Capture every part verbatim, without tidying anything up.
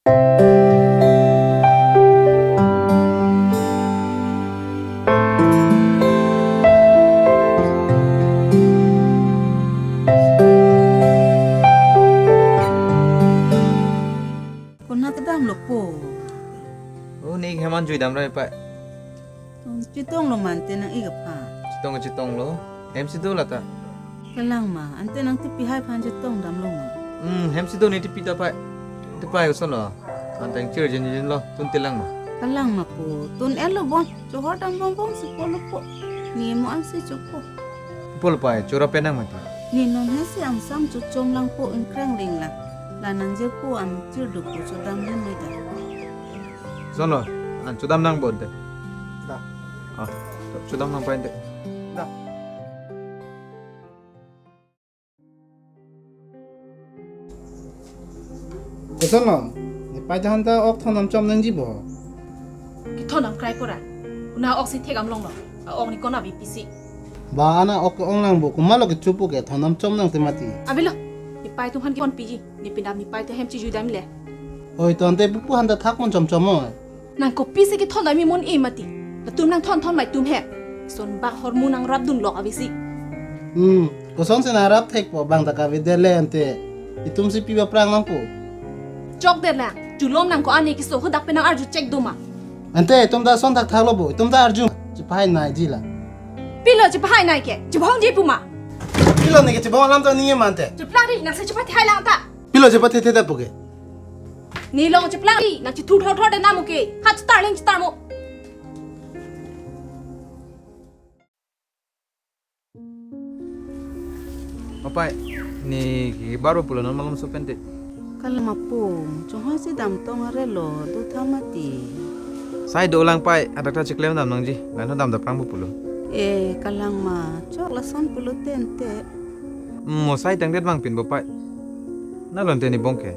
Konat kedamlo po? Oh, ne hem an juidam ra, Pai. Chetonglo ma ante nang-ik aphan? Chetong, chetonglo. Hem si do lata. Kalang ma, ante nang tipi hai aphan chetongdamlo ma? Hmm, hem si do, ne tipi ta, Pai. Tipi hai kosonlo? Ante chir jinjinlo, tun telang ma? Kalang ma po, tun-etlo bon. Chohor dam bongbong si pulo po. Ne mo an si chopo. Pulo Pai, choro penang mati. Ne non he si angsam chochom lang po, ingkrang ling lang. La nang je po an chir do po, chodam len me da. Kosonlo, an chodam nang bon te. Da. Ah, chodam nang Pai te. Da. Kosonlo, ne Pai ta han ta ok thondam chom nangji bo? Kethondam krai pura. Konat ok si thek am longlo. A-ok ne konat bi pisi. Ba, ana ok ke-ong lang bo, komatlo kecho po ke thondam chom nangte mati. Avelo, ne Pai atum aphan kepon piji. Ne pinap ne Pai ta hem chejuidam le. Oi, to ante pupu han ta thak mon chomchom oi. Nang kopisi kethondam mi mon-e mati. Latum nang thon thon mai tum he. Son bak hormu nang rapdun lok avesi. Hmm, kosonsi nang rap thek po, bang ta kavedet le ante. Itum si pi ba prang nang po. Chokdet lang. Chulom nang ko-an ne keso hadak pen nang arju chek do ma? Ante itum ta son thakthak lo bo, itum ta arju. Chepahai nai ji la. Pilo chepahai nai ke? Chebong ji pu ma? Pilo ne ke chebong alam ta ningje ma ante? Cheplang ri, nang si chepathe hai lang ta. Pilo chepathe the ta po ke? Ne long cheplang ri, nang chithur thor thor de namu ke. Ha chetar leng chetar mo. Apai, ne ke baro pulo non malom so pen te. Kalang ma po, chonghoi si damtong arelo, do tha mati. Sai do lang Pai, hadak ta cheklem dam nangji, lain ho dam daprang bo pulo. E, kalang ma, chok lason pulo te ante. Hmm, mo sai tangdet bang pin bo Pai. Nalon te ne bong ke.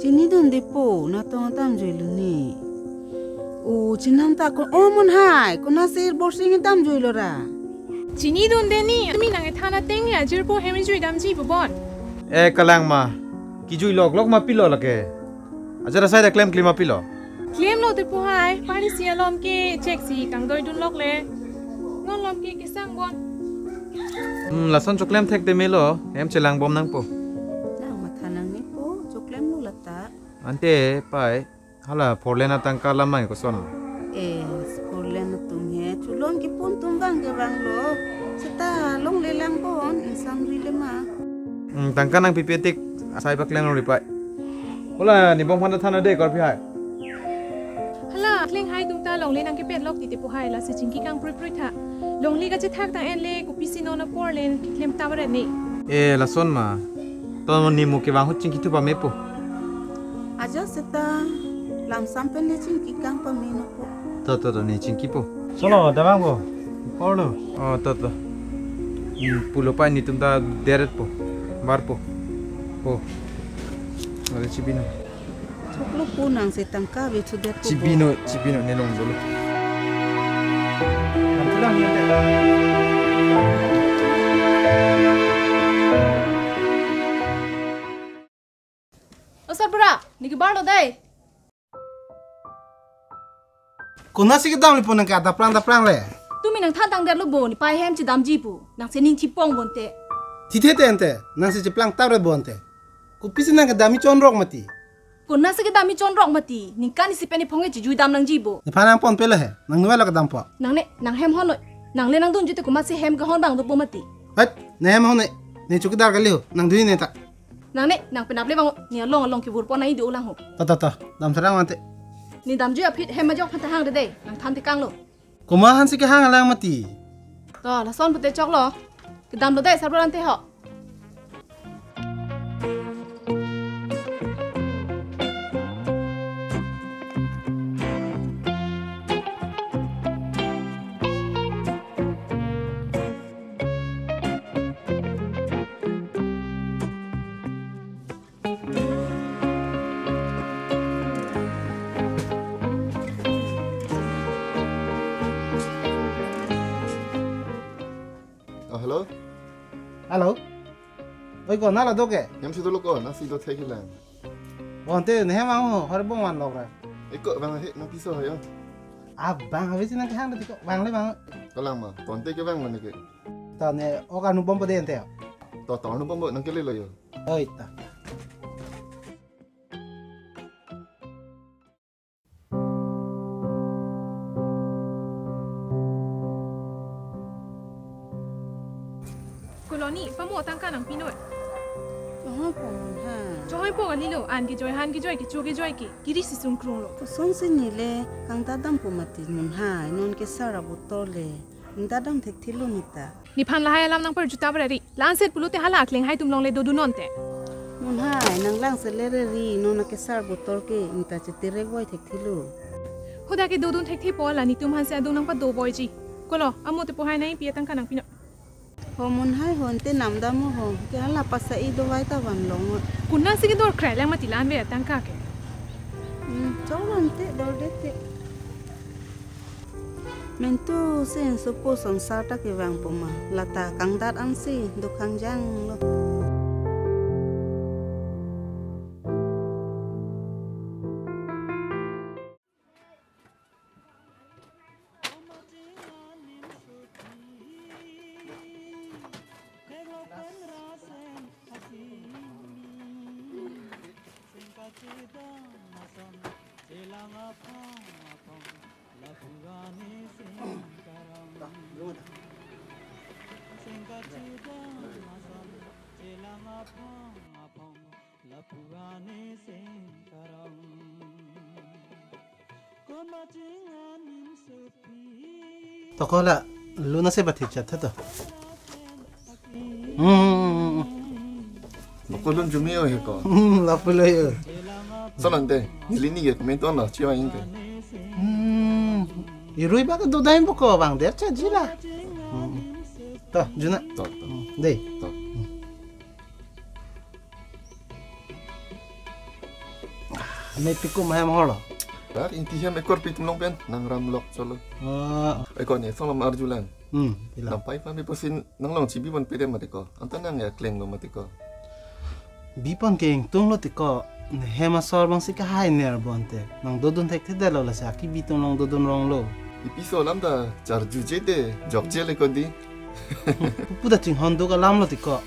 Chinidunde po, natong damjuilo ne. O, chinam ta ko, o mon hai, konatsi Borsing damjuilo ra. Chinidunde ne, tumi nang kethan ateng ne ajirpo hem juidamji pu bon. E kalang ma, kejui lok lok ma pilo lake. Ajat asai ta klem klem ma pilo. Klemlo te pu hai, pari si alom ke chek si kangdoidun lok le. Non lom ke kesang bon. Hmm, lason choklem thek te melo, hem chelang bom nangpo. Nang matha nangne po, choklemlo lata. Ante Pai, hala four lane atangka lam nang koson? E, four lane atum he, chulom kipun atum vang ke vanglo. Seta longle lang bon, insam ri le ma. Hmm, tangka nangpipe tik, asai paklem lo ri Pai. Hala, ne bong aphan ta than de korpi hai. Hala, kleng hai atum ta longle nang kepet lok titi pu hai, lasi chingki kang prui prui tha. Longle kachethak ta en le, kopisi non apor len, keklem ta baret ne. E, lason ma. To ne mo kevang ahut chingki thu pame po. Ajat seta lamsam pen ne chingki kang pame no po. To, to, to, ne chingki po. Solo, damang po. Porlo. Oh, to, to. Hmm, pulo Pai netum ta deret po. Bar po. Po. Are chibi no. Choklo po nang si tangka ave thudet po. Chibi no, chibi no, ne long jolo. O sarbura, ne ke barlo dei. Konatsi kedamlo po nang ke daprang daprang le? Tumi nang than tangdetlo bo, ne Pai hem chedamji pu. Nang si ning chipong bonte. Thithe te ante, nang si cheplang tap re bonte. Kopisi nang kedam mi chonrok mati. Konatsi kedam mi chonrok mati, ningkan isi pen ne phong ke chejui dam nangji bo. Nephan nang pon pelo he, nang nuai lo kedam po. Nangne, nang hem hon noi. Nang le nangdunji te komatsi hem kehon bang dopo mati. Hat, ne hem hon noi. Ne chowkidar kali ho, nang dui ne ta. Nangne, nang penap le bang, ne along along kevur pon nai do lang ho. Ta, ta, ta, dam serang mante. Ne damjui aphi hem majok aphan ta hang de dei, nang than tekang lo. Komat aphan si kehang alang mati. To, lason pute choklo. Kedamlo dei sarbura ante ho. Oh, hello? Hello? Oi ko, nala do ke? Hem si dolo ko, nasi do thekhilang. Bonte ne hem ang ho, hor bong van lok ra. Eko bang he, nang piso ho yo. Abang habis nang kehang dati ko, bang le bang. Kolang ma, bonte ke bang mane ke. Ta ne, o kanu bompo de ente. To, to, nu bompo nang kele lo yo. Oi ta. Koloni, pamo tangka nangpinoi. Chohoi po mun ha. Chohoi po kalilo, an kejoi, han kejoi, kecho kejoi ke, kiri si sungkrung lo. Kosonsi nile, kangdadam po mati mun ha, non ke sar abotol le, kangdadam thekthelo nita. Nephan lahai alam nangpar juta barari. Langset pulote hala akleng hai tum longle dodun nonte. Mun hai, nang langset le reri, non ake sar botol ke, nita chetere goi thekthelo. Hoda ke dodun thekthe po la netum hanse adung nangpado boiji. Kolo, amo te po hai nai pi atangka nangpinoi. Ho mun hai ho ante namdam ho, ke hala pasa i dovai ta van long. Kuna si ke dor krai lang mati lan ve atangka ke. Hmm, chong ante dor de te. Mentu si insopo sonsar ta kevang po ma, lata kangdat ansi dukhangjang lo. Toko la, luna se bathi chat tha to. Hmm. Boko lun jumi o he ko. Hmm, lapu lo yo. Solante, neli ni ke komenton lo, chiwa ingke. Hmm. Irui ba ke dudain boko bang der cha jila. Hmm. To, juna. To, to. Hmm, dei. To. Ame piku mahem holo. Dak inti hem ekor pitum long pen, nang ram lok cholo. Ah. Eko ne, song lam arjulang. Hmm, pila. Lampai pa mi posin nang long chibi pon pede mati ko. Anta nang ya kleng lo mati ko. Bipon ke ingtung lo tiko. Ne hem asor bang si kahai ner bonte. Nang dodun thekthedetlo lasi aki bitum long dodun rong lo. Ipi so lam ta charjuje de, jokje le ko di. Pupu ta chinghon do ka lam lo tiko.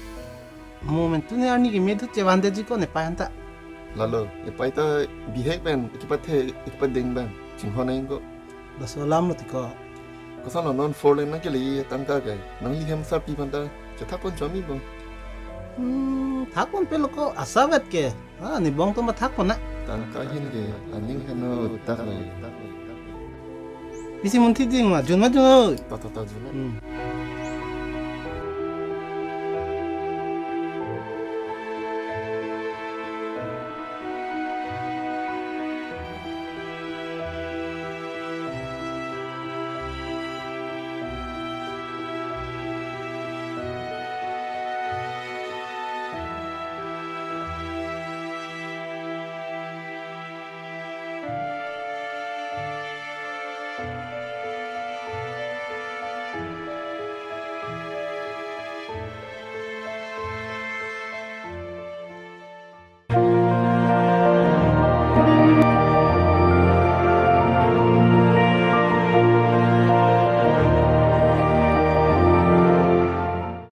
Mo mentu ne arni ke medut che van de ji ko ne pai anta. Lalo, ne pai ta bihek pen, ekipathe, ekipadeng pen. Chinghon ain ko. Bas alam lo tiko. Koson lo non four lane nang kele tangka ke. Nangli hem sarpi panta. Chethak pon chomi bo. Hmm, thak pon pelo ko asavet ke. Ah, ne bong to ma thak pon na. Tangka hin ke, aning heno tak le. Isi munthi ding ma, jun ma jun o. Ta, ta, ta, jun. Hmm.